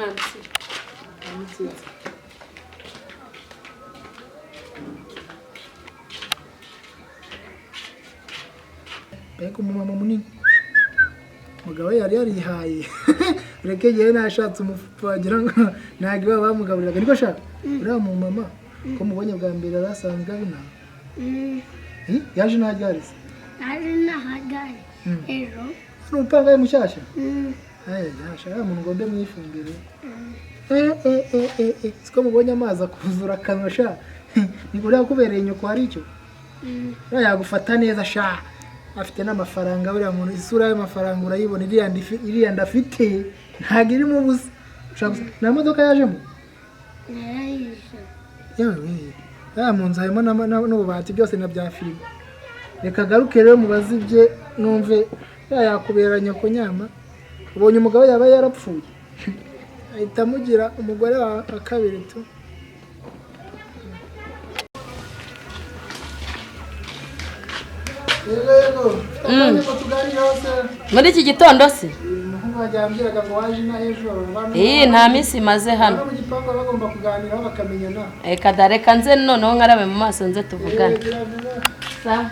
Mwaramutse. Mwaramutse. Mbega umumama munini, umugabo we yari yarihaye. Ureke ngewe nashatse umufupa wagira ngo ntabwo iwabo bamugaburiraga. Niko sha, uriya mumama ko mubonye bwa mbere yari asanzwe abina? Yaje ntaryarize? Naje nahagari ejo. Ni umupangayi mushyashya? Yasha muntu ngo mbe mwifumbire. Siko mubonye amazi akuzura akanwa sha. Ni uriya kubereye nyoko hari icyo? Uriya yagufata neza sha. Afite n'amafaranga buriya muntu, isura y'amafaranga urayibona, iriya ndafite ntabwo irimo ubusa. Nta modoka yajemo? Narayije. Yewe, ya mu nzu harimo n'ububati byose na bya firigo. Reka agaruke rero mubaze ibye numve yakubera nyoko nyama. Ubonye umugabo yaba yarapfuye ahita amugira umugore wa kabiri tu. Yego, Muri iki gitondo se? Umuhungu wanjye yambwiraga ngo waje inaha ejo. Nta minsi maze hano. Mu gipangu bagomba kuganiraho bakamenyana. Reka da, reka nze noneho nkarabe mu maso nze tuvugane. Sawa.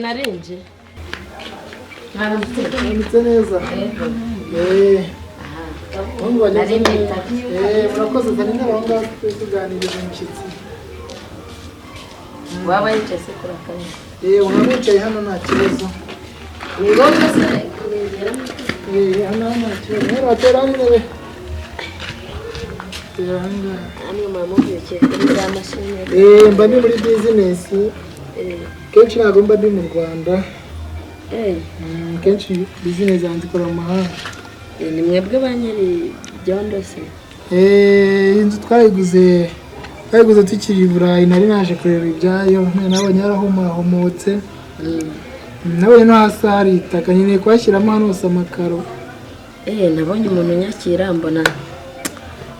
Narinje. Mwaramutse neza. Murakoze, zana intebe aho ngaho turi tuganiriza umushyitsi. Waba yicaye se kuri akanya? Waba wicaye hano nta kibazo. Ni ngombwa se kurengeramo? Hano nta kibazo. Hano watera hano intebe. Tera aha ngaha. Hano mama ubyukiye kuri za mashini. Mba ndi muri bizinesi. Kenshi ntabwo mba ndi mu Rwanda. Kenshi bizinesi yanjye ikora mu mahanga. Ni mwebwe ba nyiri byondo se? Inzu twayiguze tukiri i Burayi, nari naje kureba ibyayo, nabonye yarahumahumutse. Nabonye no hasi hari itaka, nkeneye kuhashyiramo hano hose amakaro. Nabonye umuntu unyakira mbona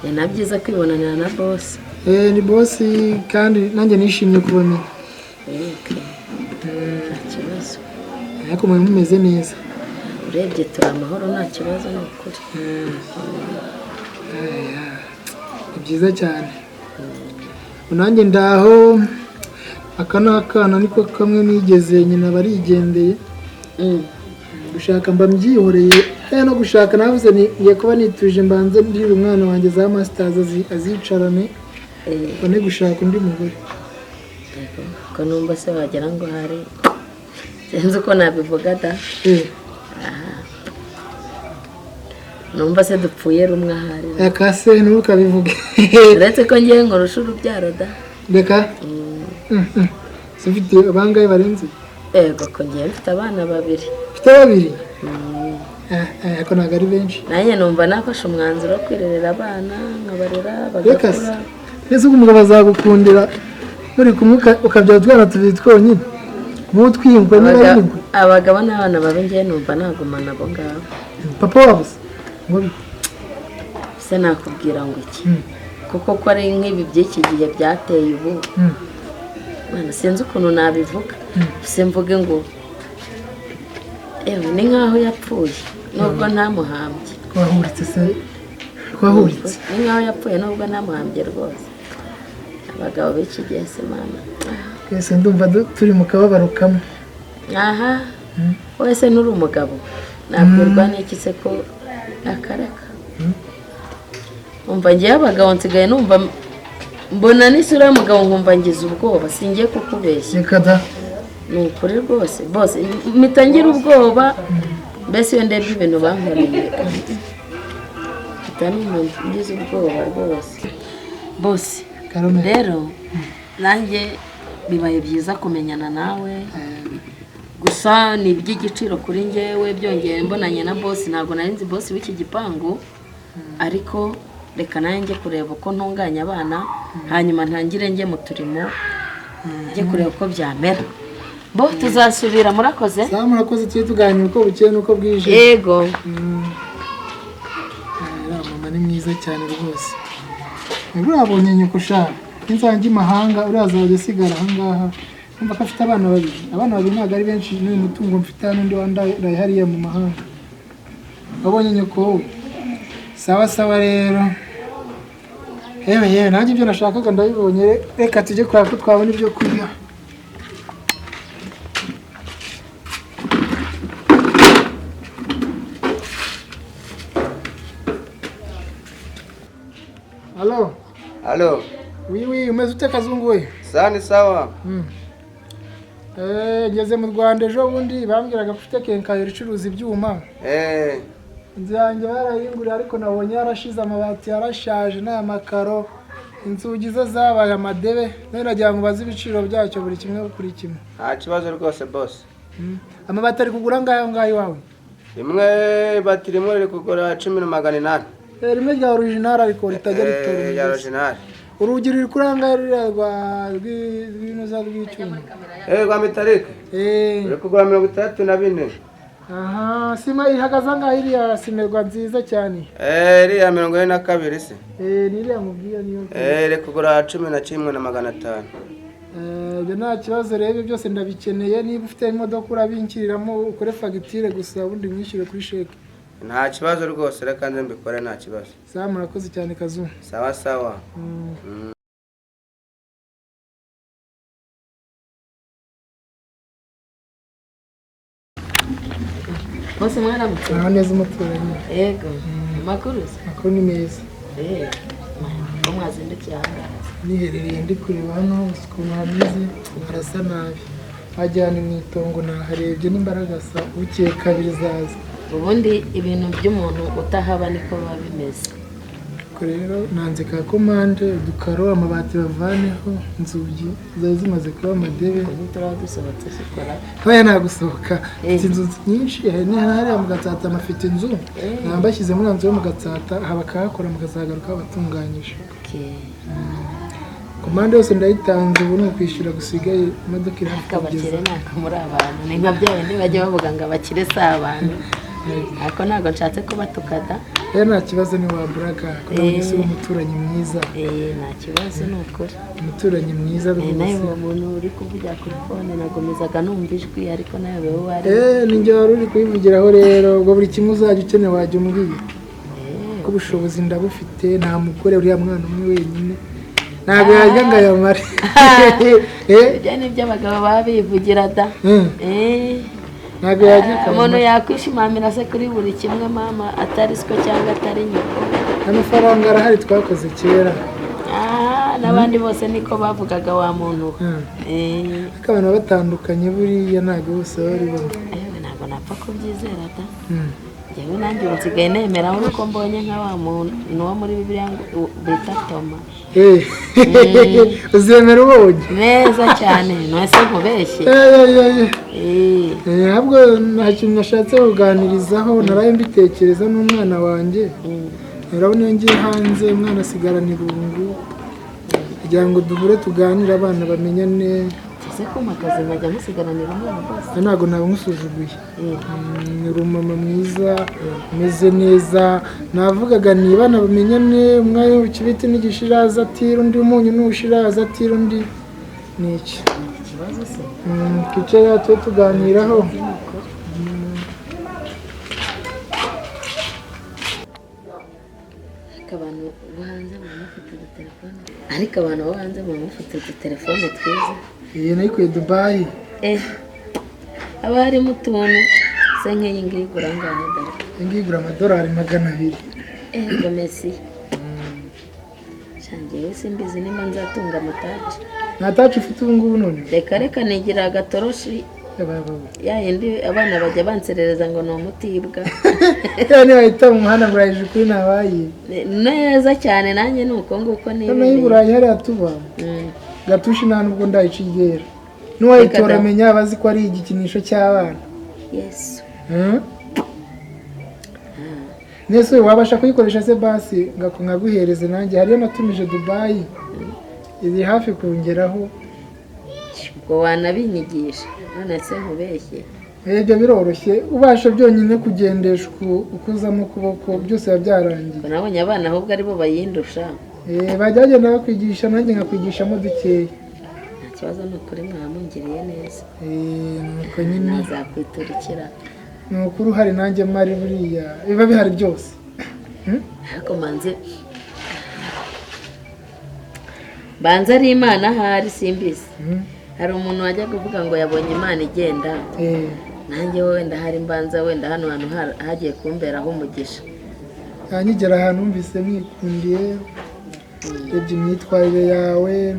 ni byiza kwibonanira na bosi. Ni bosi kandi nanjye nishimye kubamenya. Nta kibazo. Ariko mwe mumeze neza. Urebye turi amahoro nta kibazo ni ukuri. Ni byiza cyane. Nanjye ndaho, aka ni akana niko kamwe nigeze nyina barigendeye. Gushaka mba mbyihoreye, no gushaka navuze ni ngiye kuba nituje mbanze ndire umwana wanjye za masters azicarane, mbone gushaka undi mugore. Ko numva se wagira ngo hari sinzi uko nabivuga da. Numva se dupfuye rumwe ahari. Reka se ntukabivuge. Uretse ko ngiye nkurusha urubyaro da. Reka. Se ufite abangahe barenze? Yego ko ngiye mfite abana babiri. Ufite babiri? Ariko ntabwo ari benshi. Nanjye numva nafashe umwanzuro wo kwirerera abana nkabarera bagakura. Mbese ubwo umugabo azagukundira muri kumwe ukabyara utwana tubiri twonyine? Nk'utwiyumva niba ari ingwe. Abagabo n'abana babi ngiye numva nagumana abo ngabo. Papa wabo se? Se nakubwira ngo iki? Kuko ko ari nk'ibi by'iki gihe byateye ubu. Mwana sinzi ukuntu nabivuga. Se mvuge ngo ewe ni nkaho yapfuye nubwo ntamuhambye. Twahuritse se? Twahuritse. Ni nkaho yapfuye nubwo ntamuhambye rwose. Abagabo b'iki gihe se mama. Twese ndumva turi mu kababaro kamwe. Aha. Wese nuri umugabo. Nabwirwa n'iki se ko akareka. Umva ngiye abagabo nsigaye numva mbona n'isura y'umugabo nkumva ngize ubwoba, singiye kukubeshya. Reka da. Ni ukuri rwose bose mpita ngira ubwoba, mbese iyo ndebye ibintu bankoreye mpita numva ngize ubwoba rwose. Bose rero nanjye bibaye byiza kumenyana nawe, gusa ni iby'igiciro kuri njyewe. Byongeye mbonanye na bosi, ntabwo nari nzi bosi w'iki gipangu, ariko reka nanjye kureba uko ntunganya abana, hanyuma ntangire njye mu turimo njye kureba uko byamera. Bo tuzasubira, murakoze. Sawa, murakoze, tujye tuganira uko bukeye n'uko bwije. Yego. Mama ni mwiza cyane rwose. Urabonye nyoko sha inzange imahanga uriya azajya asigara ahangaha. Numva ko afite abana babiri, abana babiri ntabwo ari benshi n'uyu mutungo mfite hano, undi wandaraye hariya mu mahanga. Wabonye nyoko wowe? Sawa sawa rero. Yewe yewe, nanjye ibyo nashakaga ndabibonye, reka tujye kureba ko twabona ibyo kurya. Halo? Halo. Oui oui, umeze ute Kazungu we? Sawa ni sawa. Ngeze mu Rwanda ejo bundi, bambwiraga ko ufite quincaillerie icuruza ibyuma. Inzu yanjye barayinguriye ariko nabonye yarashize, amabati yarashaje, nta makaro, inzugi zo zabaye amadebe. None nagira ngo ubaze ibiciro byacyo buri kimwe kuri kimwe. Nta kibazo rwose boss. Amabati ari kugura angahe aho ngaho iwawe? Rimwe bati rimwe riri kugura 810,000. Rimwe rya original ariko ritajya ritora Rya umugezi. Original. Urugi ruri kuri angahe ruriya rwa rw'inuza rw'icyuma? Rwa metallic. Ruri kugura 64. Aha, sima ihagaze angahe iriya simerwa nziza cyane? Iriya 42 se. Ni iriya mubwiye niyo. Iri kugura 11,500. Ibyo nta kibazo rero, ibyo byose ndabikeneye. Niba ufite imodoka urabinkiriramo, ukore fagitire gusa, ubundi mwishyure kuri sheke. Nta kibazo rwose, reka nze mbikore, nta kibazo. Sawa, murakoze cyane Kazu. Sawa sawa. Bose mwaramutse? Aho neza umuturanyi. Yego, amakuru se? Amakuru ni meza. Ko mwazindukiye aha ngaha? Niherereye ndi kureba hano hose ukuntu hameze, harasa nabi, wajyana mu itongo. Naharebye n'imbaragasa, bukeye kabiri zaza. Ubundi ibintu by'umuntu utahaba niko biba bimeze. Ariko rero nanze ka komande, udukaro, amabati bavaneho, inzugi zari zimaze kuba amadebe. Ubu turaba dusohotse zikora. Oya, nagusohoka. Mfite inzu nyinshi, hari n'ahariya mu Gatsata mafite inzu, naba mbashyize muri iyo nzu yo mu Gatsata aha, bakahakora mukazagaruka batunganyije. Komande yose ndayitanze, ubu ni ukwishyura gusigaye, imodoka iri hafi Ariko abakire kugeza. Ntabwo muri abantu, ni nka bya bindi bajya bavuga ngo abakire si abantu, ariko ntabwo nshatse kubatuka da. Rero nta kibazo, ntiwaburaga ko nawe uri umuturanyi mwiza. Nta kibazo ni ukuri. Umuturanyi mwiza Nawe rwose. uwo muntu uri kuvugira kuri phone nagomezaga numva ijwi, ariko nawe wowe wari Ni njye wari uri kuyivugiraho rero. Ubwo buri kimwe uzajya ukeneye wajya umbwira, ko ubushobozi ndabufite. Nta mugore, uriya mwana umwe wenyine ntabwo yarya ngo ayamare. Ibyo ni ibyo abagabo baba bivugira da. Ntabwo yarya Umuntu akayamara. yakwishimamira se kuri buri kimwe, mama atari siko cyangwa atari nyoko? Amafaranga arahari, twakoze kera. Ah, n'abandi bose niko bavugaga wa muntu we. Ariko abantu baba batandukanye buriya, ntabwo bose baba ari bamwe. Yewe, ntabwo napfa kubyizera da. Njyewe nanjye ubu nsigaye nemera uko mbonye nka wa muntu wo muri Bibiliya ngo bita Toma. Uzemera ubonye. Neza cyane, ntese nkubeshye. Ahubwo nta kintu nashatse kuganirizaho, naraye mbitekereza n'umwana wanjye. Urabona iyo ngiye hanze umwana asigarana irungu, kugira ngo duhure tuganire, abana bamenyane. Ese kumpa akazi nkajya musigaranira umwana rwose? Ntabwo naba nkusuzuguye. Uri umumama mwiza umeze neza. Navugaga ni abana bamenyane, umwe ikibiti n'igishiraza atira undi, umunyu n'ushiraza atira undi, ni iki? Ikibazo se? Twicare tube tuganiraho. Ariko abantu bo hanze baba bafite udutelefone, ariko abantu bo hanze baba bafite udutelefone twiza. Iyi nayikuye Dubai. Haba harimo utuntu se? Nk'iyi ngiyi igura angahe dore? Iyi ngiyi igura amadolari 200. Ego mesi shangiye, simbizi nimba nzatunga amataci. Nta touch ufite ubu ngubu none? Reka reka, nigira agatoroshi. Ya yindi abana bajya banserereza ngo ni umutibwa. Ya niba mu muhanda ngo urayije ukuri ntabaye. Neza cyane, nanjye ni uko nguko. Noneho i nibereye. Burayi hariya tuba, gatushi nta nubwo ndayica iryera, n'uwayitora Reka da. amenya aba azi ko ari igikinisho cy'abana. Yesu! Nese wabasha kuyikoresha se? Basi nkaguhereze nanjye, hariyo natumije Dubai, iri hafi kungeraho. Ubwo wanabinyigisha none se nkubeshye? Ibyo biroroshye, ubasha byonyine kugendesha ukuzamo ukuboko, byose biba byarangiye. Ubwo nabonye abana ahubwo aribo bayindusha. Bajya bagenda bakwigisha nanjye nkakwigishamo dukeya. Nta kibazo, ni ukuri mwamungiriye neza. Nuko nyine Nazakwiturikira. Ni ukuri uhari nanjye mari, buriya biba bihari byose. Ariko manze banza ari Imana ahari, simbizi. Hari umuntu wajya kuvuga ngo yabonye Imana igenda. Nanjye wenda hari mbanza wenda hano hantu hagiye kumberaho umugisha. Nkigera ahantu numvise mwikundiye, urebye imyitwarire yawe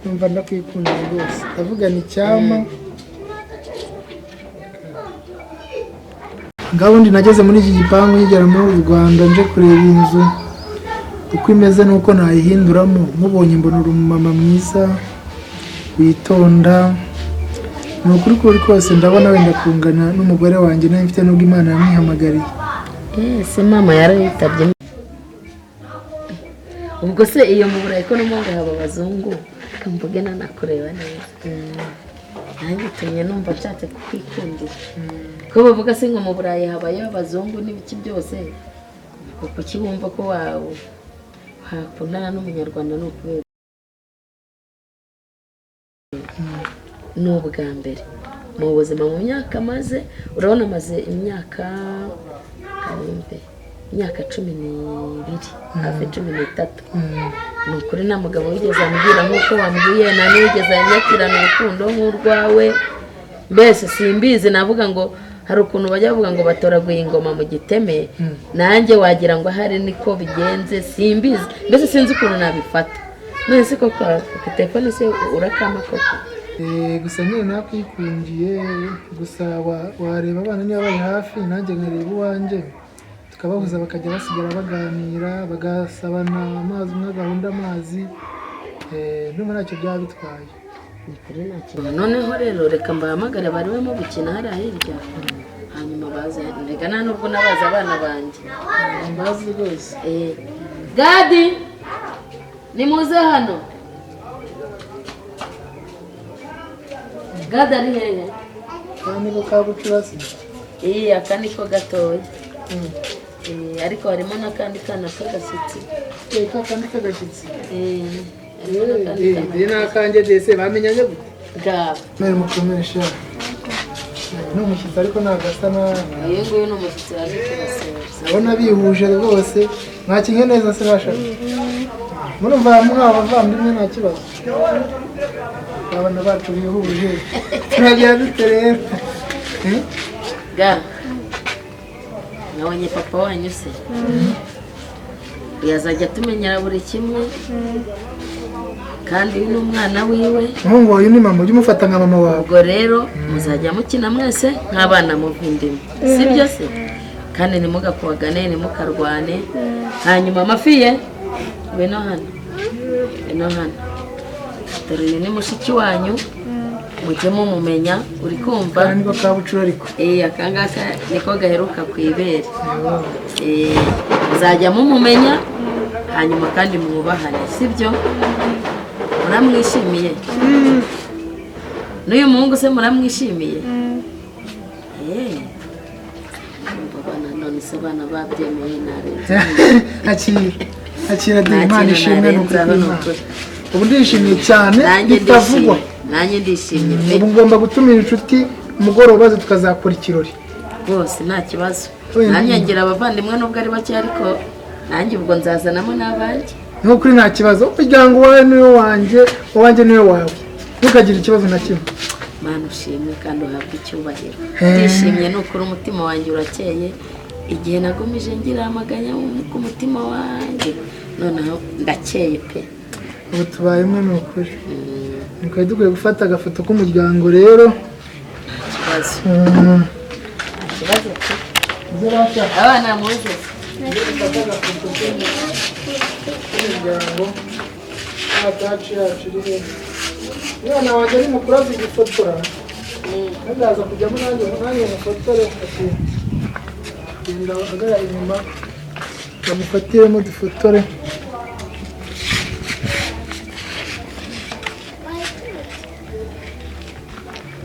numva ndakwikundiye rwose, ndavuga ni icyama. Ngabundi nageze muri iki gipangu nkigera muri uru Rwanda, nje kureba inzu uko imeze n'uko nayihinduramo. Mubonye mbona uri umumama mwiza witonda, ni ukuri kuri kose ndabona wenda kungana n'umugore wanjye nawe mfite, nubwo Imana yamwihamagariye. Ese mama yarayitabye? Ubwo se iyo mu Burayi ko no haba abazungu, reka mvuge nanakureba neza, nanjye utumye numva nshatse kukwikundira. Ko bavuga se ngo mu Burayi habayo abazungu n'ibiki byose, kuki wumva ko wakundana n'umunyarwanda? Ni ukubera ni ubwa mbere mu buzima, mu myaka maze, urabona maze imyaka karembe, imyaka 12, hafi 13, ni ukuri nta mugabo wigeze ambwira nk'uko wambwiye, nta n'uwigeze anyakirana urukundo nk'urwawe. Mbese simbizi, navuga ngo hari ukuntu bajya bavuga ngo batoraguye ingoma mu giteme, nanjye wagira ngo ahari niko bigenze, simbizi, mbese sinzi ukuntu nabifata. None se koko telefone se urakama koko? Gusa nyine nakwikundiye, gusa wareba abana niba bari hafi nanjye nkareba uwanjye, tukabahuza bakajya basigara baganira, bagasabana amazi, umwe agahunda amazi, ndumva ntacyo byaba bitwaye. Noneho rero reka mbahamagare bari barimo gukina hariya hirya, hanyuma baze. Reka nta nubwo nabaza abana banjye. Mbazi rwose. Gadi, nimuze hano. Gadi ari hehe? Aka niko ka bucurasi. Aka niko gatoya. Ariko harimo n'akandi kana k'agashyitsi. Akandi k'agashyitsi. Harimo n'akandi kana. Ni akanjye dese bamenyanye gute? Gaba. Mwere mukomeresha. Ni umushyitsi ariko ntabwo asa nabi. Uyu nguyu ni umushyitsi waje kubasura. Ndabona bihuje rwose, mwakinye neza se bashaka. Murumva mwaba abavandimwe nta kibazo. Abana bacu bihuje. Turagira dute rero? Ga. Nabonye papa wanyu se. Yazajya atumenyera buri kimwe. Kandi uyu ni umwana wiwe. Umuhungu wawe ni mama, ujye umufata nka mama wawe. Ubwo rero muzajya mukina mwese nk'abana muvindimwe, sibyo se? Kandi ntimugakubagane, ntimukarwane. Hanyuma amafi ye, ngwino hano, ngwino hano. Dore uyu ni mushiki wanyu, mujye mumumenya, uri kumva? Aka niko ka bucura ariko. Aka ngaka niko gaheruka ku ibere. Muzajya mumumenya, hanyuma kandi mwubahane, sibyo? Muramwishimiye? N'uyu muhungu se muramwishimiye? Abana none se abana babyemeye narenze. Akira de Imana ishimwe n'ukuri. Ubu ndishimye cyane bitavugwa. Nanjye ndishimye pe. Ubu ngomba gutumira inshuti umugoroba baze tukazakora ikirori. Rwose nta kibazo. Nanjye ngira abavandimwe nubwo ari bake, ariko nanjye ubwo nzazanamo n'abanjye. Nukuri nta kibazo, umuryango wawe niwe wanjye, uwanjye niwe wawe, ntukagire ikibazo na kimwe. Mana ushimwe kandi uhabwe icyubahiro. Ndishimye nukuri, umutima wanjye urakeye. Igihe nagumije ngira amaganya ku mutima wanjye, noneho ndakeye pe. Ubu tubaye umwe ni ukuri. Twari dukwiye gufata agafoto k'umuryango rero. Nta kibazo. Nta kibazo pe. Abana muze. Dufate agafoto k'umuryango. Ataci yacu iri he? Umwana wanjye ari mukuru azi gufotora. Ndaza kujyamo nanjye mufotore. Ati genda ahagarara inyuma bamufatiremo dufotore.